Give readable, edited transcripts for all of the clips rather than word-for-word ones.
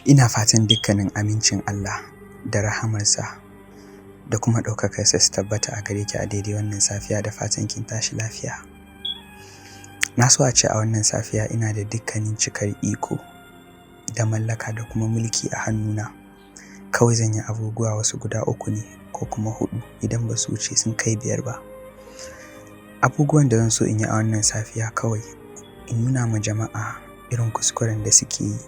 Ina fatan dukkanin amincin Allah da rahamarsa da kuma ɗaukakarsa su tabbata a gare ki a daidai wannan safiya, da fatan kin tashi lafiya. Na so a ce a wannan safiya ina da dukkanin cikar iko da mallaka da kuma mulki a hannuna. Kawai zan yi abubuwa wasu guda uku ne ko kuma huɗu idan ba su wuce sun kai biyar ba. Abubuwan da zan so in yi a wannan safiya, kawai in nuna ma jama'a irin kuskuren da suke yi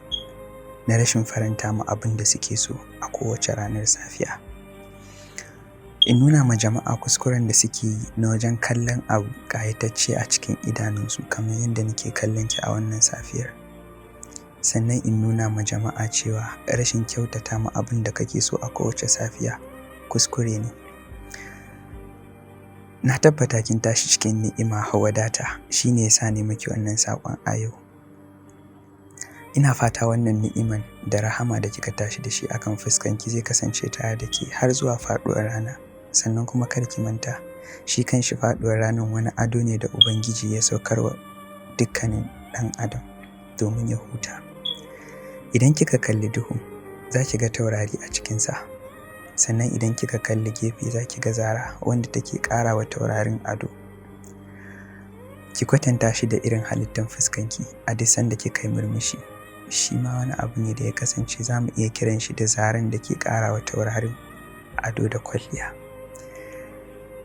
na rashin faranta ma abin da suke so a kowace ranar safiya. In nuna ma jama'a kuskuren da suke yi na wajen kallon abu ƙayatacce a cikin idanunsu kamar yadda nake kallon ki a wannan safiyar. Sannan in nuna ma jama'a cewa rashin kyautata ma abin da kake so a kowace safiya kuskure ne. Na tabbata kin tashi cikin ni'ima, wadata, shine yasa ne miki wannan saƙon a yau. Ina fata wannan ni'iman da rahama da kika tashi da shi akan fuskanki zai kasance tare da ke har zuwa faɗuwar rana. Sannan kuma kar ki manta, shi kanshi faɗuwar ranar wani ado ne da Ubangiji ya saukar wa dukkanin ɗan adam domin ya huta. Idan kika kalli duhu, za ki ga taurari a cikinsa. Sannan idan kika kalli gefe, za ki ga zara wanda take ƙara wa taurarin ado. Ki kwatanta shi da irin halittar fuskanki a duk sanda kika yi murmushi. Shi ma wani abu ne da ya kasance za mu iya kiran shi da zaren da ke ƙara wa taurarin ado da kwalliya.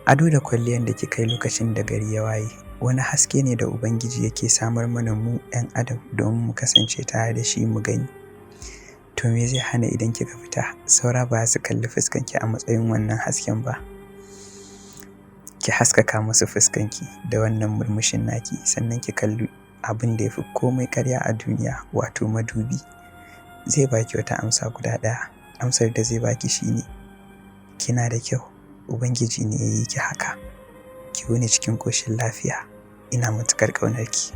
Ado da kwalliyan da kika yi lokacin da gari ya waye wani haske ne da Ubangiji yake samar mana mu 'yan adam domin mu kasance tare da shi mu gani. To, me zai hana idan kika fita saura ba su kalli fuskanki a matsayin wannan hasken ba? Ki haskaka musu fuskanki da wannan murmushin naki, sannan ki kalli abin da ya fi komai ƙarya a duniya, wato madubi. Zai baki wata amsa guda ɗaya. Amsar da zai baki shine kina da kyau. Ubangiji ne ya yi ki haka. Ki wuni cikin ƙoshin lafiya. Ina matuƙar ƙaunar ki.